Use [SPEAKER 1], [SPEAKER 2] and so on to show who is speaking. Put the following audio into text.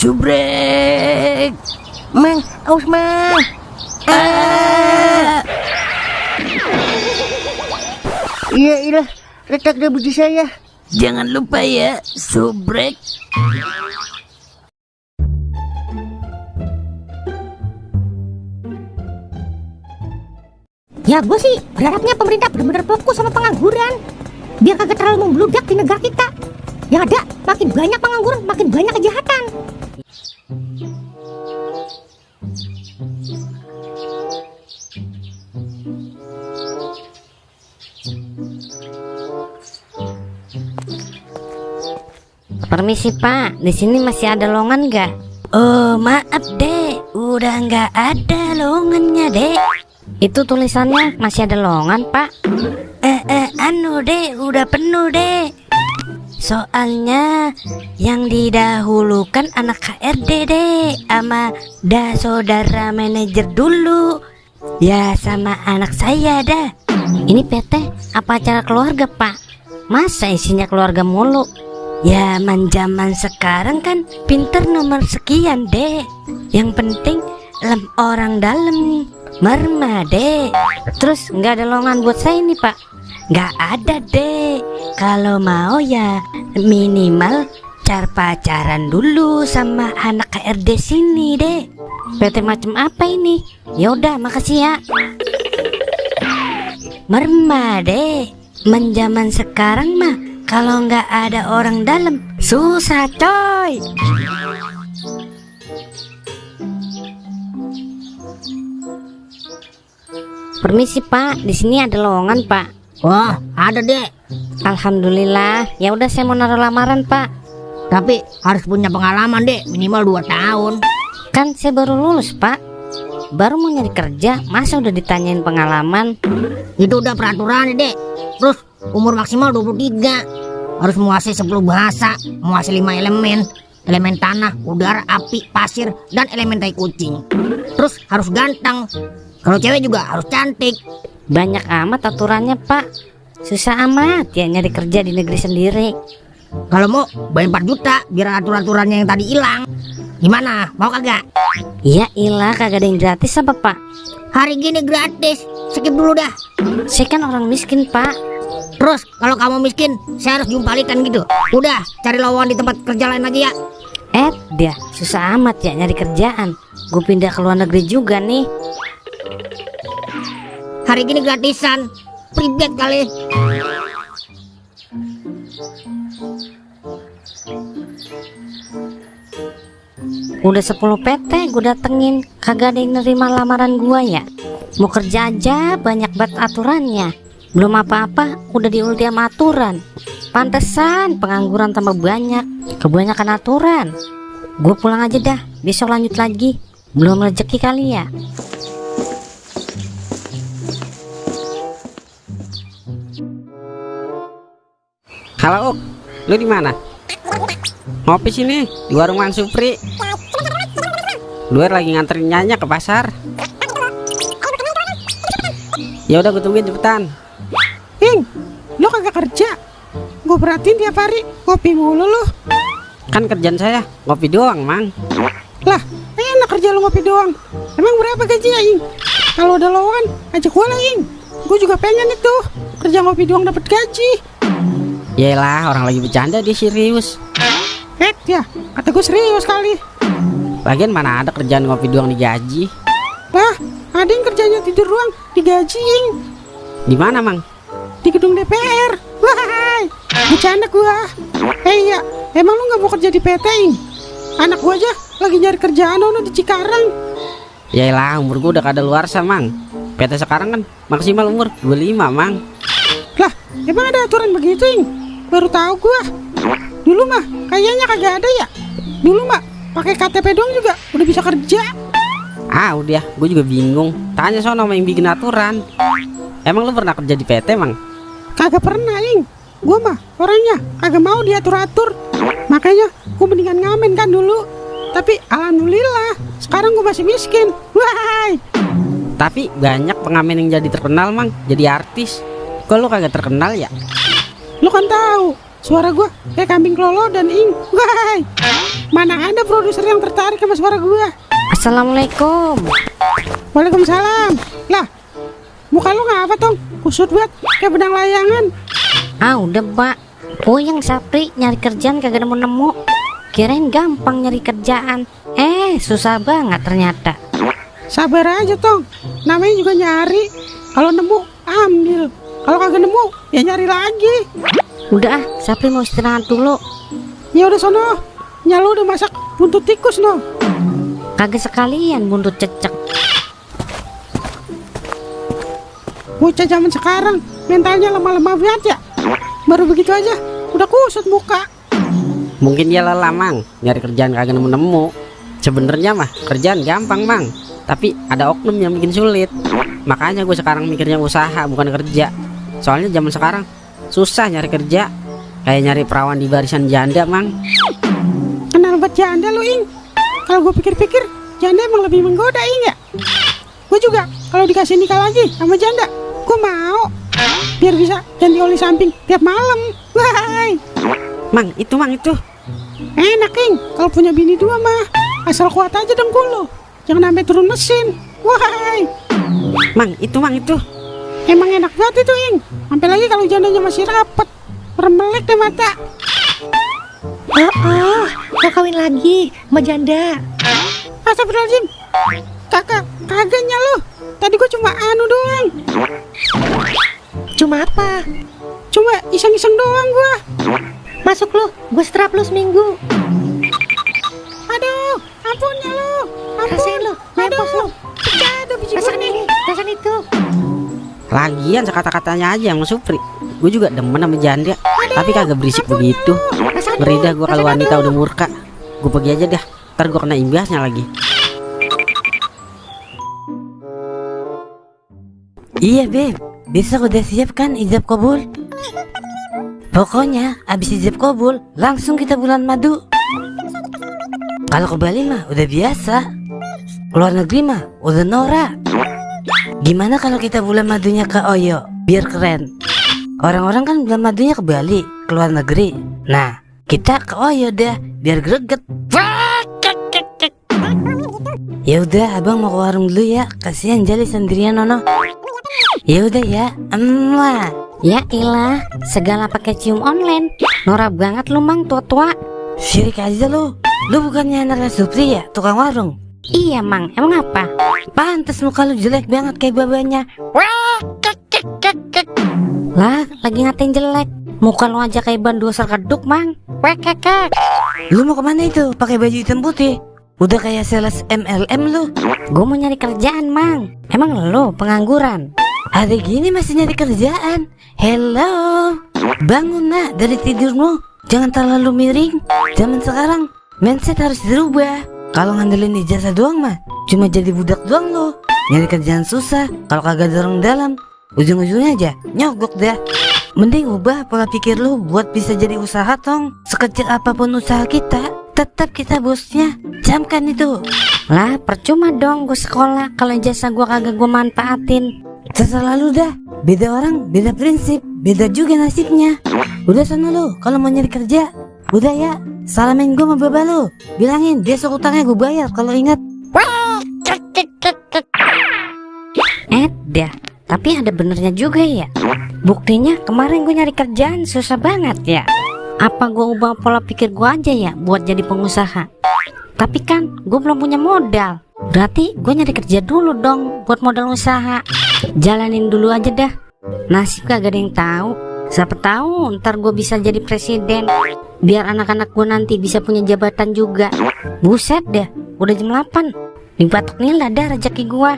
[SPEAKER 1] Subrek.
[SPEAKER 2] Mang, aus mang. Iya, retak deh biji saya.
[SPEAKER 1] Jangan lupa ya, subrek.
[SPEAKER 3] Ya gue sih berharapnya pemerintah benar-benar fokus sama pengangguran, biar kagak terlalu membludak di negara kita. Yang ada makin banyak pengangguran, makin banyak kejahatan.
[SPEAKER 4] Permisi Pak, di sini masih ada lowongan nggak?
[SPEAKER 1] Oh maaf dek, udah nggak ada lowongannya dek.
[SPEAKER 4] Itu tulisannya masih ada lowongan Pak.
[SPEAKER 1] Anu dek, udah penuh dek. Soalnya yang didahulukan anak HRD dek, sama saudara manajer dulu. Ya sama anak saya dah.
[SPEAKER 4] Ini PT apa acara keluarga Pak? Masa isinya keluarga mulu?
[SPEAKER 1] Ya zaman sekarang kan pinter nomor sekian dek. Yang penting orang dalam merma dek.
[SPEAKER 4] Terus nggak ada lowongan buat saya ini Pak?
[SPEAKER 1] Nggak ada dek. Kalau mau ya minimal pacaran dulu sama anak HRD sini dek.
[SPEAKER 4] PT macam apa ini? Yaudah makasih ya.
[SPEAKER 1] Merma dek. Menjaman sekarang mah kalau nggak ada orang dalam susah coy.
[SPEAKER 4] Permisi Pak, di sini ada lowongan Pak.
[SPEAKER 2] Wah, ada dek.
[SPEAKER 4] Alhamdulillah. Ya udah saya mau naruh lamaran Pak.
[SPEAKER 2] Tapi harus punya pengalaman dek, minimal 2 tahun.
[SPEAKER 4] Kan saya baru lulus Pak. Baru mau nyari kerja, masa udah ditanyain pengalaman?
[SPEAKER 2] Itu udah peraturan dek. Terus umur maksimal 23. Harus menguasai 10 bahasa, menguasai 5 elemen. Elemen tanah, udara, api, pasir, dan elemen tai kucing. Terus harus ganteng. Kalau cewek juga harus cantik.
[SPEAKER 4] Banyak amat aturannya Pak. Susah amat ya nyari kerja di negeri sendiri.
[SPEAKER 2] Kalau mau bayar 4 juta biar aturan-aturannya yang tadi hilang. Gimana? Mau kagak?
[SPEAKER 4] Iya ilah, kagak ada yang gratis apa Pak?
[SPEAKER 2] Hari gini gratis. Skip dulu dah.
[SPEAKER 4] Saya kan orang miskin Pak.
[SPEAKER 2] Terus kalau kamu miskin, saya harus jumpalikan gitu. Udah, cari lowongan di tempat kerja lain lagi ya.
[SPEAKER 4] Dia susah amat ya nyari kerjaan. Gue pindah ke luar negeri juga nih.
[SPEAKER 2] Hari gini gratisan. Pribet kali.
[SPEAKER 4] Udah 10 PT gue datengin, kagak ada yang nerima lamaran gua ya. Mau kerja aja banyak banget aturannya. Belum apa-apa udah diulti sama aturan. Pantesan pengangguran tambah banyak, kebanyakan aturan. Gue pulang aja dah, besok lanjut lagi. Belum rezeki kali ya.
[SPEAKER 5] Halo, lu di mana? Ngopi sini di warung Mang Supri. Luar lagi nganterin Nyanya ke pasar. Ya udah gue tungguin cepetan.
[SPEAKER 6] Lo kagak kerja? Gue perhatiin tiap hari ngopi mulu lo.
[SPEAKER 5] Kan kerjaan saya ngopi doang, Mang.
[SPEAKER 6] Lah, enak kerja lo ngopi doang. Emang berapa gajinya, Ing? Kalau ada lowongan, ajak gue lah, Ing. Gue juga pengen itu kerja ngopi doang dapat gaji.
[SPEAKER 5] Yaelah, orang lagi bercanda dia serius.
[SPEAKER 6] Ya, kata gue serius kali.
[SPEAKER 5] Lagian mana ada kerjaan ngopi doang digaji?
[SPEAKER 6] Lah, ada yang kerjanya tidur doang digaji, Ing.
[SPEAKER 5] Di mana, Mang?
[SPEAKER 6] Di gedung DPR. Wahai, bercanda gua. Iya, emang lu nggak mau kerja di PT, Ing? Anak gua aja lagi nyari kerjaan di Cikarang.
[SPEAKER 5] Yaelah, umur gue udah kadaluarsa, Mang. PT sekarang kan maksimal umur 25, Mang.
[SPEAKER 6] Lah, emang ada aturan begitu, Ing? Baru tahu gua. Dulu mah kayaknya kagak ada ya. Dulu mah pakai KTP doang juga udah bisa kerja.
[SPEAKER 5] Udah, gue juga bingung. Tanya sono sama yang bikin aturan. Emang lu pernah kerja di PT, Mang?
[SPEAKER 6] Kagak pernah, Ing. Gua mah orangnya kagak mau diatur-atur. Makanya gua mendingan ngamen kan dulu. Tapi alhamdulillah sekarang gua masih miskin. Wahai.
[SPEAKER 5] Tapi banyak pengamen yang jadi terkenal, Mang. Jadi artis. Kok lu kagak terkenal ya?
[SPEAKER 6] Lu kan tahu suara gua kayak kambing kelolo dan Ing. Wahai. Mana ada produk produser yang tertarik sama suara gua.
[SPEAKER 4] Assalamualaikum.
[SPEAKER 6] Waalaikumsalam. Lah, muka lu ngapa Tong? Kusut banget, kayak benang layangan.
[SPEAKER 4] Ah udah Pak, Puyeng Sapri nyari kerjaan kagak nemu-nemu. Kirain gampang nyari kerjaan, susah banget ternyata.
[SPEAKER 6] Sabar aja Tong, namanya juga nyari. Kalau nemu, ambil. Kalau kagak nemu, ya nyari lagi.
[SPEAKER 4] Udah Sapri mau istirahat dulu.
[SPEAKER 6] Ya udah sono, nyalo udah masak buntut tikus no.
[SPEAKER 4] Kagak sekalian buntut cecek.
[SPEAKER 6] Bocah zaman sekarang mentalnya lemah-lemah banget ya. Baru begitu aja udah kusut muka.
[SPEAKER 5] Mungkin dia lelah Mang, nyari kerjaan kagak nemu-nemu. Sebenarnya mah kerjaan gampang Mang, tapi ada oknum yang bikin sulit. Makanya gue sekarang mikirnya usaha bukan kerja. Soalnya zaman sekarang susah nyari kerja, kayak nyari perawan di barisan janda Mang.
[SPEAKER 6] Kenal buat janda lu Ing. Kalau gue pikir-pikir janda emang lebih menggoda Ing ya. Gue juga kalau dikasih nikah lagi sama janda, gue mau. Biar bisa ganti oli samping tiap malam. Wahai
[SPEAKER 5] Mang itu
[SPEAKER 6] enak Ing, kalau punya bini dua mah asal kuat aja dengkul lo, jangan sampai turun mesin. Wahai
[SPEAKER 5] Mang itu
[SPEAKER 6] emang enak banget itu Ing, sampai lagi kalau jandanya masih rapet, mermelek deh mata.
[SPEAKER 3] Mau kawin lagi sama janda.
[SPEAKER 6] Astagfirullahaladzim, kagaknya lo. Tadi gue cuma anu doang,
[SPEAKER 3] Cuma apa?
[SPEAKER 6] cuma iseng-iseng doang gua.
[SPEAKER 3] Masuk lu, gue strap lu seminggu.
[SPEAKER 6] Aduh, ampunnya lo,
[SPEAKER 3] Rasain lu, mampus lu.
[SPEAKER 6] Aduh, biji
[SPEAKER 3] Rasain
[SPEAKER 6] gue nih.
[SPEAKER 3] ini, rasain itu.
[SPEAKER 5] lagian sekata-katanya aja yang Supri. Gue juga demen sama janda, tapi kagak berisik begitu.
[SPEAKER 3] Rasain
[SPEAKER 5] Ngeri dah gue kalau wanita udah murka. Gue pergi aja dah, ntar gue kena imbasnya lagi.
[SPEAKER 1] Iya Beb, besok udah siap kan ijab kabul? Pokoknya abis ijab kabul langsung kita bulan madu. Kalau ke Bali mah udah biasa, keluar negeri mah udah norak. Gimana kalau kita bulan madunya ke Oyo biar keren? Orang-orang kan bulan madunya ke Bali, keluar negeri. Nah kita ke Oyo dah biar greget. Ya udah abang mau ke warung dulu ya, kasihan Jali sendirian Nono. Ya udah ya, lah.
[SPEAKER 4] Ya ilah, segala pakai cium online. Norak banget lu Mang tua-tua.
[SPEAKER 1] Sirik aja lu bukannya anaknya Supri ya, tukang warung?
[SPEAKER 4] Iya Mang, emang apa?
[SPEAKER 1] Pantes muka lu jelek banget kayak babanya.
[SPEAKER 4] Lah, lagi ngatain jelek. Muka lu aja kayak ban doser keduk Mang. Wekekek.
[SPEAKER 1] Lu mau kemana itu? Pakai baju hitam putih? Udah kayak sales MLM lu.
[SPEAKER 4] Gue mau nyari kerjaan Mang. Emang lu pengangguran?
[SPEAKER 1] Hari gini masih nyari kerjaan? Hello, bangun nak dari tidurmu. Jangan terlalu miring. Zaman sekarang mindset harus dirubah. Kalau ngandelin ijazah doang mah cuma jadi budak doang lo. Nyari kerjaan susah. Kalau kagak dorong dalam, ujung-ujungnya aja nyogok dah. Mending ubah pola pikir lu buat bisa jadi usaha Tong. Sekecil apapun usaha kita, tetap kita bosnya. Camkan itu.
[SPEAKER 4] Lah, percuma dong gue sekolah kalau ijazah gue kagak gue manfaatin.
[SPEAKER 1] Terserah lu dah. Beda orang, beda prinsip, beda juga nasibnya. Udah sana lu kalau mau nyari kerja. Udah ya, salamin gue sama baba lu. Bilangin besok utangnya gue bayar kalau ingat.
[SPEAKER 4] Dah, tapi ada benernya juga ya. Buktinya kemarin gue nyari kerjaan susah banget ya. Apa gue ubah pola pikir gue aja ya buat jadi pengusaha? Tapi kan gue belum punya modal. Berarti gue nyari kerja dulu dong buat modal usaha. Jalanin dulu aja dah. Nasib kagak ada yang tahu. Siapa tahu ntar gue bisa jadi presiden. Biar anak-anak gue nanti bisa punya jabatan juga. Buset dah, udah jam 8. Di Batok Nila dah rezeki gue.